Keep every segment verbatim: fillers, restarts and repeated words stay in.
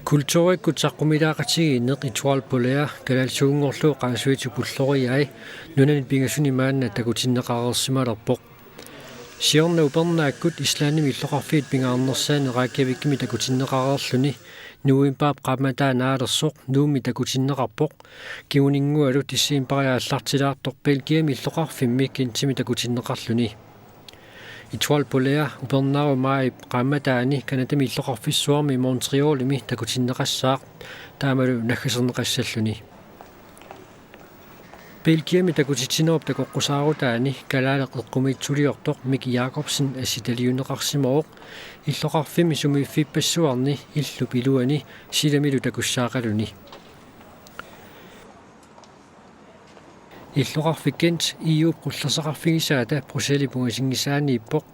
Kulturikkut saqqumilaaqatigiinneq Étoile Polaire kalaallisuunngorlugu Qaasuitsup Ulloriai nunani pingasuni maanna takutinneqareersimalerpoq. Siorna upernaakkut Islandimi illoqarfiit pingaarnersaanni Reykjavikimi takutinneqareerluni novembarip qaammataa naalersoq Nuummi takutinneqarpoq, kinguninngualu decembari aallartilaartoq Belgiami illoqarfimmi Gentimi takutinneqarluni. Étoile Polaire upernaaruk maajip qaammataani Canadami illoqarfissuarmi Montrealimi takutinneqassaaq, taamalu naggaserneqassalluni. Belgiami takutitsinerup takoqqusaarutaani kalaaleq eqqumiitsuliortoq Mik Jakobsen assitaliunneqarsimavoq illoqarfimmi sumiiffippassuarni illup iluani silamilu takussaaqaluni. Illoqarfik Gent E U-p qullersaqarfigisaata Bruxellesip ungasinngisaaniippoq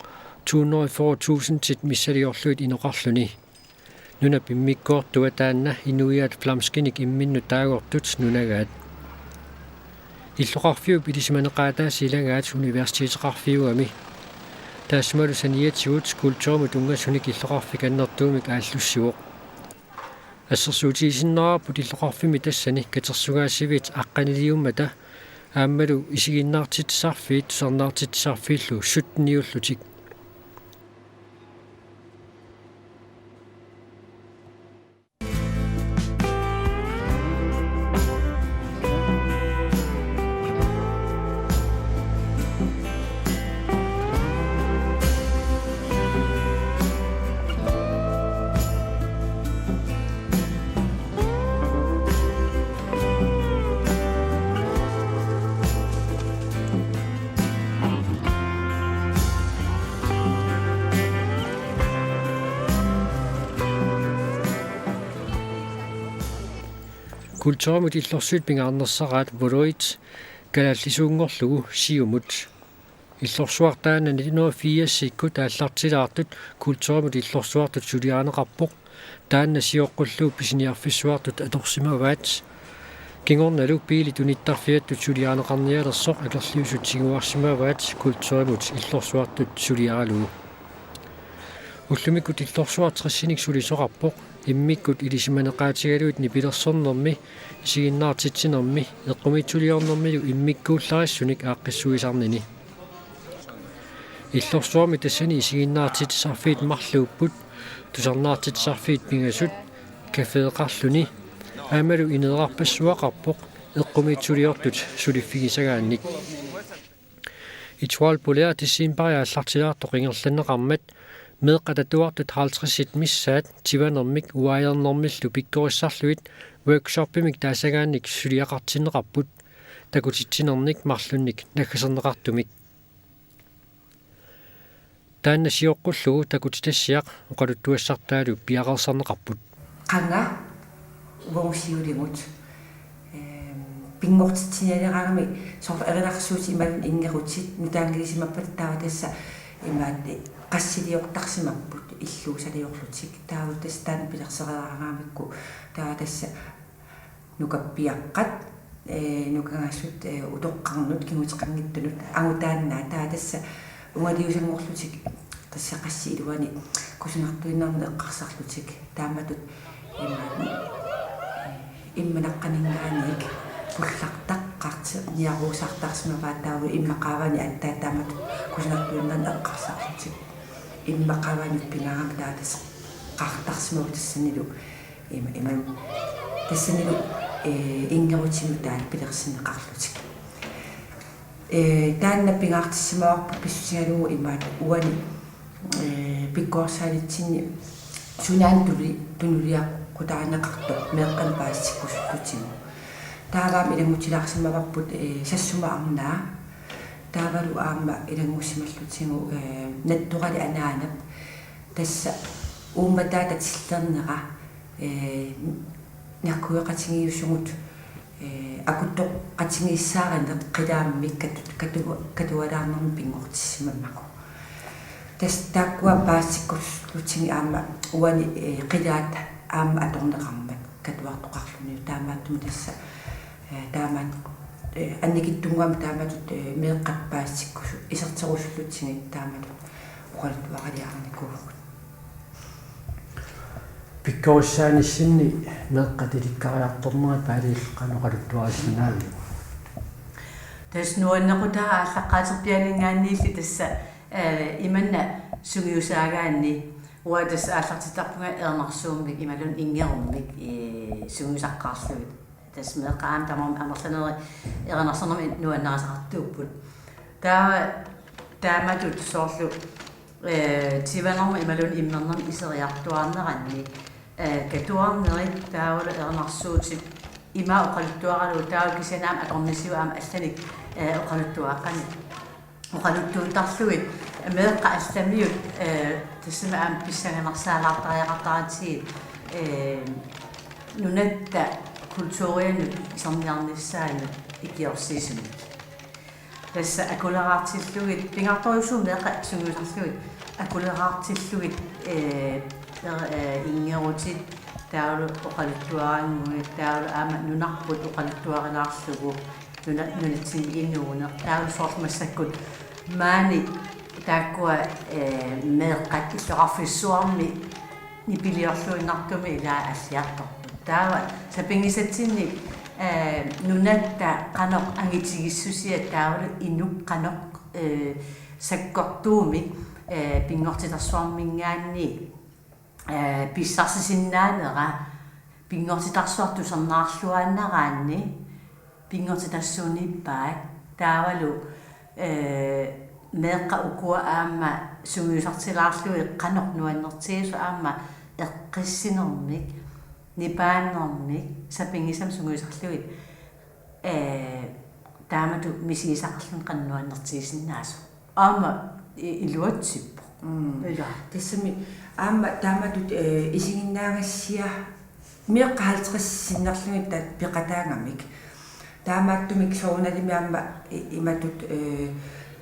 to hundrede og fyrre tusindit missiliorlugit inoqarluni. Nunap immikkoortua taanna inuiaat flamskinik imminnut taagortut nunagaat. Illoqarfiup ilisimaneqaataasa ilagaat universiteteqarfiugami. Taassumalu saniatigut kulturimut unngasunik illoqarfik annertuumik aallussivoq. Assersuutigisinnaavarput illoqarfimmi tassani katersugaasiviit aqqaniliummata aammalu isiginnaartitsisarfiit tusarnaartitsisarfiillu sytteniullutik. Kulturimut illorsuit pingaarnersaraat Voloit kalaallisuunngorlugu Siumut. Illorsuartaanna nitten hundrede og firsikkut aallartilaartut kulturimut illorsuartut suliarineqarpoq. Taanna sioqqullugu pisiniarfissuartut atorsimavaat. Kingornalu biilit unittarfiattut suliarineqarnialersoq akerliusut tiguarsimavaat kulturimut illorsuartut suliaralugu. Ullumikkut illorsuaq tressinik sulisoqarpoq. Immikkut ilisimaneqaatigalugit nipilersornermi, isiginnaartitsinermi, eqqumiitsuliornermilu immikkuullarissunik aaqqissuisarnini. Illorsuarmi tassani isiginnaartitsisarfiit marluupput, tusarnaartitsisarfiit pingasut, cafeeqarluni, aammalu ineerarpassuaqarpoq eqqumiitsuliortut suliffigisagaannik. Étoile Polaire decembari aallartilaartoq ingerlanneqarmat meeqqat atuartut halvtredsit missaat tivanermik uaajarnermillu pikkorissarlugit workshoppimik taasagaannik suliaqartinneqarput, takutitsinernik marlunnik naggaserneqartumik. Taanna sioqqullugu takutitassiaq oqaluttuassartaalu piareersarneqarput. Qanga uagut siuligut, ehm, pinngortitsinileraangami soorlu erilarsuutit imaluunniit inngerutit nutaanngilisimappata taava tassa imaattoq qassiliortarsimapput illuusaliorlutik. Taava tassa taanna pilersereeraangamikku taava tassa nukappiaqqat, ee, nukangasut, ee, utoqqarnut kinguteqanngitsunut angutaannaa taava tassa ungaliusanngorlutik tassa qassit iluanni kusanartuinnarnik eqqarsarlutik taamatut imaani, ee, immap naqqaninngaanniit pullartaqarti-, niaruusartarsimavaat taava immap qaavani aatsaat taamatut kusanartuinnarnik eqqarsarlutik immap qaavani pingaarami taava tassa qaartarsimavoq tassanilu Ima, ima. Tassanilu, eh, inngerutit taanna pilersinneqarlutik. Eh, taanna pingaartissimavarput pissutigalugu imaattoq uani, eh, pikkorissaalitsinni sunaana tuli-, tunuliaqutaaneqartoq meeqqanik paasitikkusullutigu. Taava aamma ilanngutilaarsimavarput, eh, Sassuma Arnaa. Taavalu aamma ilanngussimallugu, eh, Nattorali Anaanap. Tassa uummataata tillernera ee, nakkueqatigiissugut, ee, akuttoqatigiissaarineq qilaammik katu-, katu-, katualaarnermik pinngortissimammagu. Tassa taakkua paasisakkusullugit aamma uani, eh, qilaata aamma atorneqarmat katuartoqarluni, taamaattumik tassa, eh, taamaat, eh, annikitsunnguamik taamatut, eh, meeqqat paasisakkusu-, iserterusullugit taamatut oqaluttuaraliarnikuuvugut. Pikkorissaanissinni meeqqat ilikkariartornerat Paalilu qanoq oqaluttuarisinnaaviuk? Tassa nuannequtaa aallaqqaaterpianinngaanniilli tassa, eh, imanna sungiusaagaanni, uanga tassa aallartittarpunga erinarsuummik imaluunniit inngerummik, eh, sungiusaqqaarlugit. Tassa meeqqat aamma tamarmik amerlanerit erinarsornermik nuannarisaqartuupput. Taava taamatut soorlu, eh, tivanermut imaluunniit immernermut iseriartuaarneranni, eh, katuarnerit taavalu erinarsuutit ima oqaluttuaralugu, taava kisianni aamma akornisigut aamma allanik, eh, oqaluttuaqqanik oqaluttuuttarlugit meeqqat allamiut, eh, tassami aamma pissanganarsaalaartariaqartaratsigit, eh, nunatta kulturianut iserniarnissaanut ikiorsiisumik. Tassa akuleraartillugit, pingaartorujussuuvoq meeqqat sungiusarlugit, akuleraartillugit, eh, er-, eh, inngerutit, taavalu oqaluttuarannguit, taavalu aamma nunarput oqaluttuarilaarlugu, nuna-, nunatsinni inuuneq, taavalu soorlu massakkut maani taakkua, eh, meeqqat illoqarfissuarmi nipiliorluinnartumik ilaa alliartorput. Taava sapinngisatsinni, eh, nunatta qanoq angitigissusia taavalu inuk qanoq, eh, sakkortuumik, eh, pinngortitarsuarminngaanniit, eh, pissarsisinnaanera, pinngortitarsuaq tusarnaarluaannaraanni, pinngortitassuunippaat, taavalu, eh, meeqqat ukua aamma sungiusartilaarlugit qanoq nuannertigisoq aamma eqqissinermik, nipaannermik, sapinngisamik sungiusarlugit, eh, taamatut misigisaqarluni qanoq nuannertigisinnaasoq. Aamma i-, iluatsippoq. Mm. Ila. Tassami aamma taamatut, eh, isiginnaagassiaq meeqqat halvtreds sinnerlugit taava peqataagamik. Taamaattumik soorunalimi aamma i-, imatut, eh,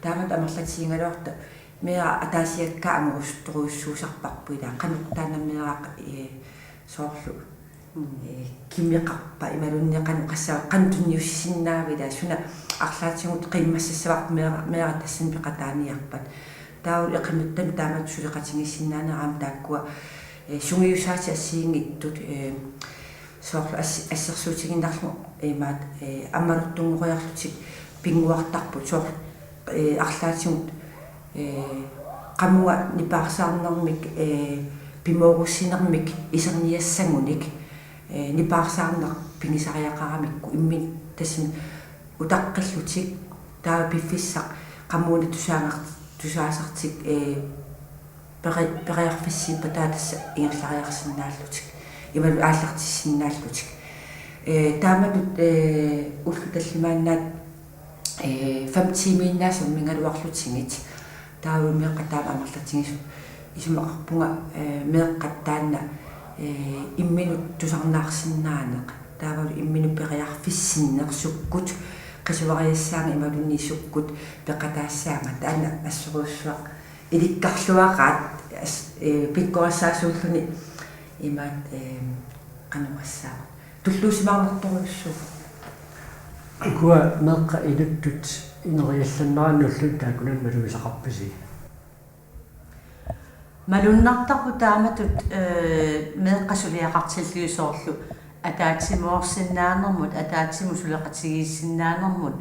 taamatut amerlatigigaluartoq meeraq ataasiakkaat angusuttorujussuusarparput ilaa, qanoq taanna meeraq, eh, soorlu, mm, eh, kimeqarpa imaluunniit qanoq qassavat, qanoq tunniussisinnaava ilaa, suna arlaatigut qiimmassassavarput meera-, meeraq tassani peqataaniarpat. Taava eqimattamik taamatut suleqatigiissinnaanera aamma taakkua, eh, sungiusaatit assigiinngitsut, eh, soorlu ass-, assersuutigiinnarlugu imaat, eh, ammalortunngoriarlutik pinnguartarput soorlu, eh, arlaatigut, eh, qamunga nipaarsaarnermik, eh, pimoorussinermik iserniassagunik, eh, nipaarsaarneq pigisariaqaramikku imminut tassami utaqqillutik, taava piffissaq qamuuna tusaagar-, tusaasartik, eh, peri-, periarfissiippata tassa ingerlariarsinnaallutik, imaluunniit aallartissinnaallutik. Eh, taamatut, eh, ullut tallimaannaat, eh, fem tiimiinnaat sammigaluarlutigit. Taava meeqqat taama amerlatigisut isumaqarpunga, eh, meeqqat taanna, eh, imminut tusarnaarsinnaaneq. Taavalu imminut periarfissinneq sukkut, qisuariassaanga imaluunniit sukkut peqataassaanga. Taanna assorujussuaq ilikkarluaraat as-, eh, pikkorissaasuulluni imaat, eh, qanoq assaavat. Tulluusimaarnartorujussuuvoq. Ukua meeqqat inuttut ineriallanneranni ulluni taakkunani malugisaqarpisi? Malunnartarpoq taamatut, eh, meeqqat suliaqartillugit soorlu ataatsimoorsinnaanermut, ataatsimut suleqatigiissinnaanermut,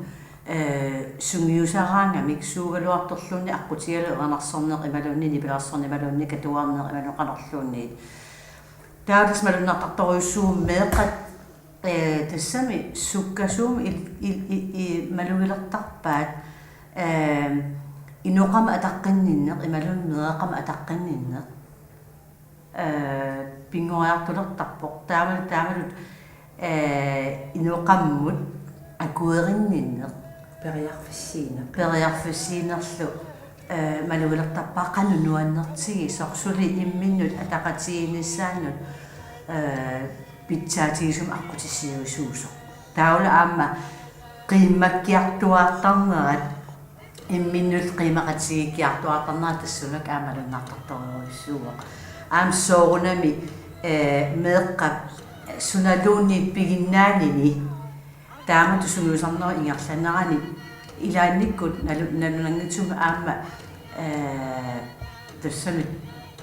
eh, sungiusaraangamik suugaluartorluunniit aqqutigalugu erinarsorneq imaluunniit nipilersorneq imaluunniit katuarneq imaluunniit qanorluunniit. Taava tassa malunnartartorujussuuvoq meeqqat, eh, tassami sukkasuumik il-, il-, i-, i-, malugilertarpaat, eh, inoqama ataqqinninneq imaluunniit meeqqama ataqqinninneq, eh, pinngoriartulertarpoq. Taamalu-, taamatut, eh, inoqammut akuerinninneq. Periarfissiineq. Periarfissiinerlu, eh, malugilertarpaat qanoq nuannertigisoq suli imminnut ataqatigiinnissaannut, eh, pitsaatigisumik aqqutissiuisuusoq. Taavalu aamma qiimmakkiartuaartarnerat Imminnut qiimaqatigiikkiartuaartarnera tassuunakkut aamma malunnartartorujussuuvoq. Aamma soorunami, eh, meeqqap sunaluunniit piginnaanini taamatut sungiusarnerup ingerlanerani ilaannikkut nalu-, nalunanngitsumik aamma, eh, tassami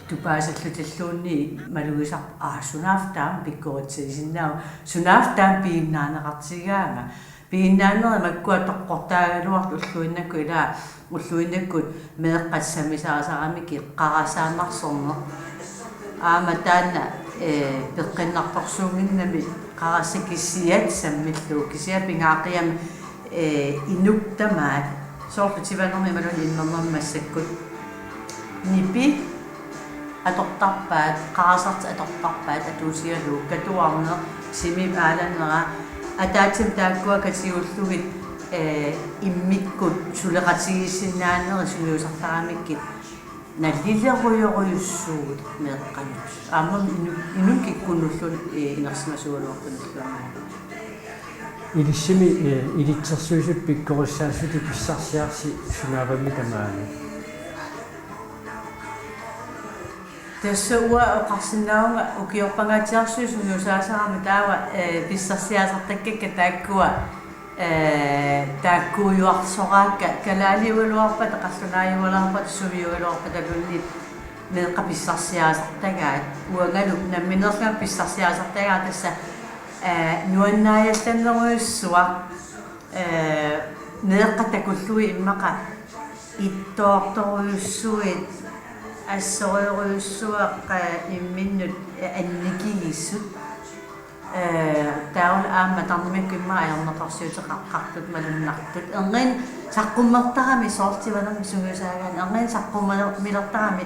tupaasallutilluunniit malugisarpoq, aa, sunaaffa taama pikkorissaasinnaavoq, sunaaffa taama piginnaaneqartigaanga. Piginnaaneri makkua toqqortaagaluartut ulluinnakkut, ilaa, ulluinnakkut meeqqat sammisaasaramikku qarasaannarsorneq. Aamma taanna, eh, peqqinnartorsuunnginnami qarasaq kisiat sammillugu, kisiat pingaaqqiami, eh, inuk tamaat. Soorlu tivanermi imaluunniit immernermi massakkut. Nipi atortarpaat, qarasartik atortarpaat, atuusigalugu katuarneq, simip aalanera, ataatsimik taakkua katigullugit, eh, immikkut suleqatigiissinnaanerit sungiusartaramikkit nalilerujorujussuuvugut meeqqanut. Aamma inu-, inuk kikkunnulluunniit, eh, inersimasuugaluartunulluunniit. Ilissimi, eh, ilitsersuisut pikkorissaassutit pissarsiarisi sunaavami tamaani? Tassa uanga oqarsinnaavunga ukiorpangaatsiarsuit sungiusaasarama taava, eh, pissarsiaasartakkakka taakkua, eh, taakkuujuarsoraakka, kalaaliugaluarpata, qallunaajugaluarpata, sumiugaluarpataluunniit meeqqat pissarsiaasartagaat. Uangalu nammineerlunga pissarsiaasartagaat tassa, eh, nuannaajallannerujussuaq, eh, meeqqat takullugit immaqa ittoortorujussuit, assorujorujussuaq, eh, imminnut, eh, annikigisut. Eh, taavalu aamma tarnimikkut immaqa ajornartorsiuteqartut malunnartut. Erniinnaq saqqummertarami soorlu tivanermi sungiusaagaanni. Erniinnaq saqqummertarami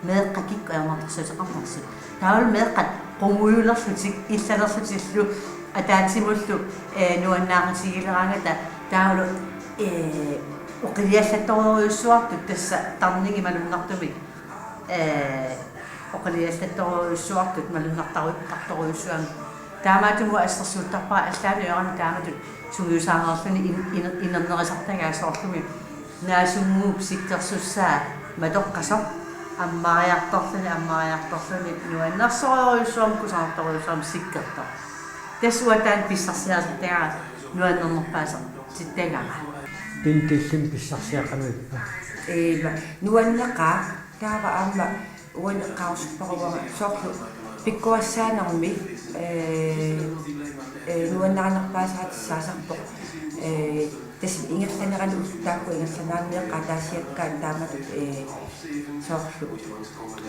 meeqqat kikkut ajornartorsiuteqarnersut. Taavalu meeqqat qungujulerlutik, illalerlutillu, ataatsimullu, eh, nuannaaqatigileraangata, taavalu, eh, oqiliallattorujussuartut tassa tarningi malunnartumik, eh, oqiliallattorujussuartut malunnartaru-, tartorujussuarmik. Taamaattumik assersuuttarpara allaanut ajorami taamatut sungiusaareerluni in-, in-, inernerisartagaat soorlumi naasunnguup sikkersussaa matoqqasoq ammariartorluni, ammariartorluni nuannersorujussuarmik kusanartorujussuarmik sikkertoq. Tassa uanga taanna pissarsiaasartagara nuannernerpaasertittagara. Pintillim pissarsiaqanngippa? Iima, nuanneqaaq, taava aamma uani eqqaarusuppara uanga soorlu pikkorissaanermi, eh, eh, nuannarinerpaasaatissaasarpoq, eh, tassa ingerlanerani ullut taakku ingerlanerani meeqqat ataasiakkaat taamatut, eh, soorlu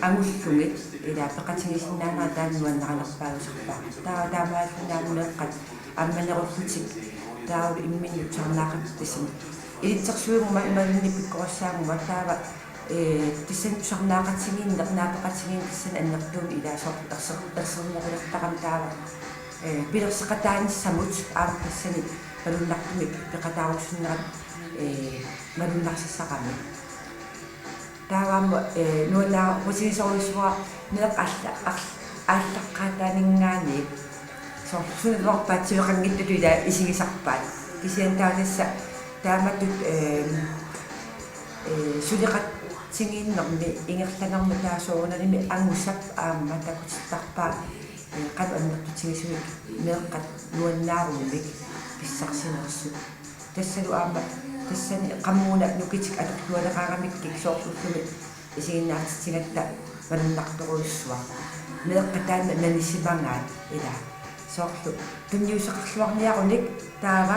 angullugit, ilaa, peqatigisinnaanerat taanna nuannarinerpaajusarpara. Taava taamaalilluni aamma meeqqat ammanerullutik taava imminnut tusarnaaqat-, tassami ilitsersuiguma imaluunniit pikkorissaagguma taava, eh, tassani tusarnaaqatigiinneq, naapeqatigiinneq tassani annertuumik ilaa soorlu erser-, ersernerulertarami taava, eh, pilerseqataanissamut aamma tassani malunnartumik peqataarusunnerat, eh, malunnarsisaramik. Taava aamma, eh, nuannaarutigisorujussuuara meeqqat aalla-, aall-, aallaqqaataaninngaanniit soorlu sunaluarpaat tiveqanngitsutut ilaa isigisarpaat. Kisianni taava tassa taamatut, eh, eh, suleqatigiinnermi ingerlanermi taava soorunalimi angusap aamma takutittarpaa, eh, qanoq annertutigisumik meeqqat nuannaarumik pissarsinersut. Tassalu aamma tassani qamuuna nukitik atorlualeraangamikkik soorlu ullumi isiginnaartitsigatta malunnartorujussuaq. Meeqqat taanna nanisimagaat ilaa. Soorlu tunniusseqarluarniarunik taava,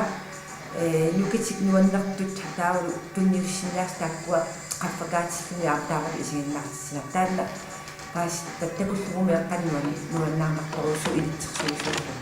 eh, nukitik nuannertut taavalu tunniussinnaasaat taakkua qaffakaatilluni aamma taavalu isiginnaartitsigaat. Taanna paasitat takullugu meeqqanut nuan-, nuannaarnartorujussuuvoq ilitsersuisuulluni.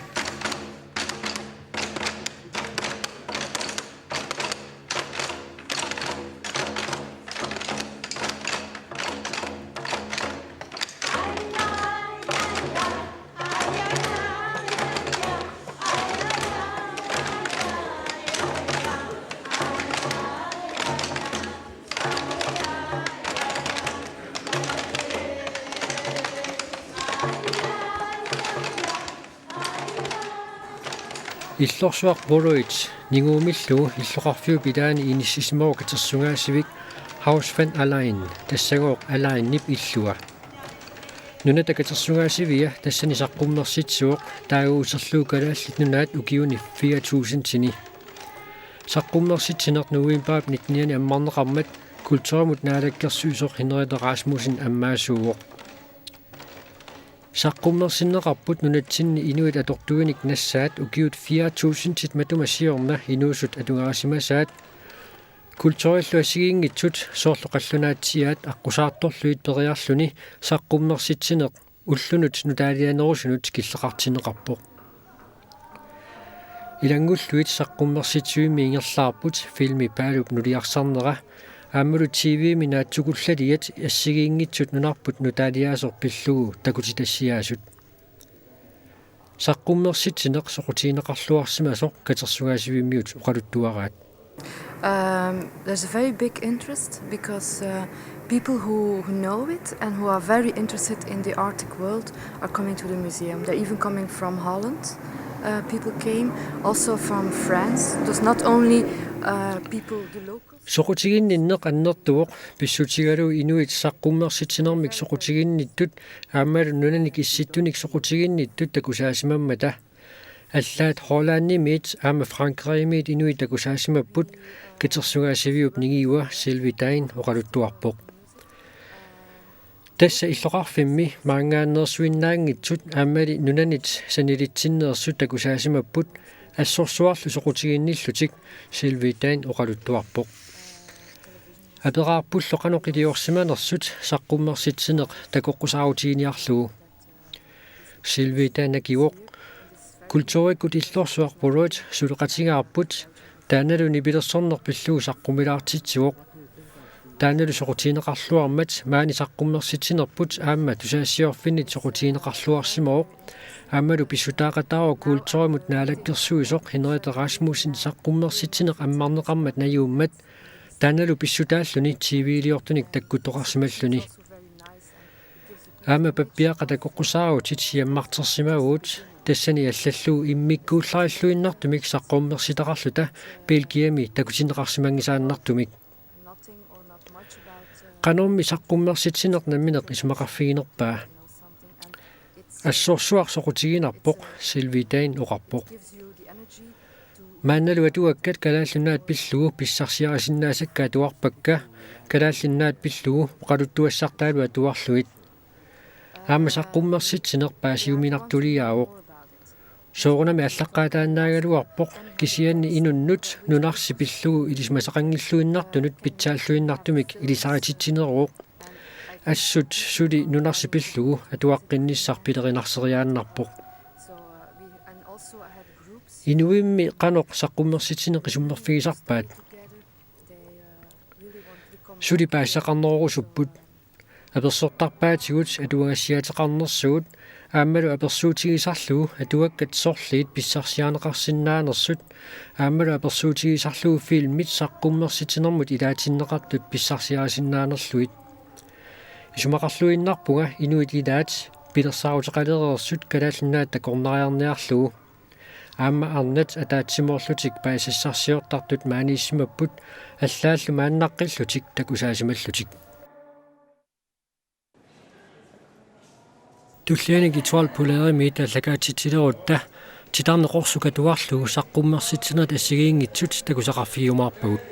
Illorsuaq Puluit Ninguumillugu illoqarfiup ilaani inissisimavoq katersugaasivik Haus van Allein, tassagooq Alleinip illua. Nunata katersugaasivia tassani saqqummersitsivoq taaguuserlugu Kalaallit Nunaat ukiuni fire tusindini. Saqqummersitsineq novembarip nittenianni ammarneqarmat kulturimut naalakkersuisoq Henriette Rasmussen ammaasuuvoq. Saqqummersinneqarput nunatsinni inuit atortuinik nassaat ukiut fire tusindit matuma siorna inuusut atugarisimasaat. Kulturillu assigiinngitsut soorlu qallunaatsiaat aqqusaartorlugit periarluni saqqummersitsineq ullunut nutaalianerusunut killeqartinneqarpoq. Ilanngulluit saqqummersitsivimmi ingerlaarput filmi Paalup nuliarsarnera, aammalu T V-mi naatsukullaliat assigiinngitsut nunarput nutaaliaasoq pillugu takutitassiaasut. Saqqummersitsineq soqutigineqarluarsimasoq katersugaasivimmiut oqaluttuaraat. Um, there's a very big interest because uh, people who, who know it and who are very interested in the Arctic world are coming to the museum. They're even coming from Holland. Uh, people came also from France. There's not only uh, people, the locals. Soqutiginninneq annertuvoq, pissutigalugu inuit saqqummersitsinermik soqutiginnittut aammalu nunanik issittunik soqutiginnittut takusaasimammata. Allaat Hollandimiit aamma Frankrigimiit inuit takusaasimapput, katersugaasiviup ningiua Sylvie Dine oqaluttuarpoq. Tassa illoqarfimmi maanngaanneersuinnaanngitsut aammali nunanit sanilitsinneersut takusaasimapput, assorsuarlu soqutiginnillutik, Sylvie Dine oqaluttuarpoq. Aperaarpullu qanoq iliorsimanersut saqqummersitsineq takoqqusaarutiginiarlugu. Sylvie Dine akivoq: Kulturikkut illorsuaq Puluit suleqatigaarput, taannalu nipilersorneq pillugu saqqumilaartitsivoq. Taannalu soqutigineqarluarmat maani saqqummersitsinerput aamma tusagassiorfinnit soqutigineqarluarsimavoq. Aammalu pissutaaqataavoq kulturimut naalakkersuisoq Henriette Rasmussen saqqummersitsineq ammarneqarmat najuummat, taannalu pissutaalluni T V-liortunik takkuttoqarsimalluni. Aamma pappiaqqat takoqqusaarutit siammartersimavugut, tassani allallugu immikkuullarilluinnartumik saqqummersitaqarluta Belgiami takutinneqarsimanngisaannartumik. Qanormi saqqummersitsineq nammineq isumaqarfiginerpaa? Assorsuaq soqutiginarpoq, Sylvie Dine oqarpoq. Maannalu atuakkat Kalaallit Nunaat pillugu pissarsiarisinnaasakka atuarpakka, Kalaallit Nunaat pillugu oqaluttuassartaalu atuarlugit. Aamma saqqummersitsineq paasiuminartuliaavoq. Soorunami allaqqaataannaagaluarpoq, kisianni inunnut nunarsi pillugu ilisimasaqanngilluinnartunut pitsaalluinnartumik ilisarititsineruvoq. Assut suli nunarsi pillugu atuaqqinnissaq pilerinarsereersinnarpoq. Inuimmi qanoq saqqummersitsineq isummerfigisarpaat? Suli paasisaqarnerorusupput. Apersortarpaatigut atuagassiaateqarnersugut, aammalu apersuutigisarlugu atuakkat sorliit pissarsiarineqarsinnaanersut, aammalu apersuutigisarlugu filmit saqqummersitsinermut ilaatinneqartut pissarsiarisinnaanerlugit. Isumaqarluinnarpunga inuit ilaat pilersaaruteqalereersut Kalaallit Nunaat takornariarniarlugu. Aamma arnat ataatsimoorlutik paasisassarsiortartut maaniissimapput, allaallu maannaqqillutik takusaasimallutik. Tulliani Étoile Polairimiit aallakaatitsilerutta titarneq orsuk atuarlugu saqqummersitsinerit assigiinngitsut takusaqarfigiumaarpagut.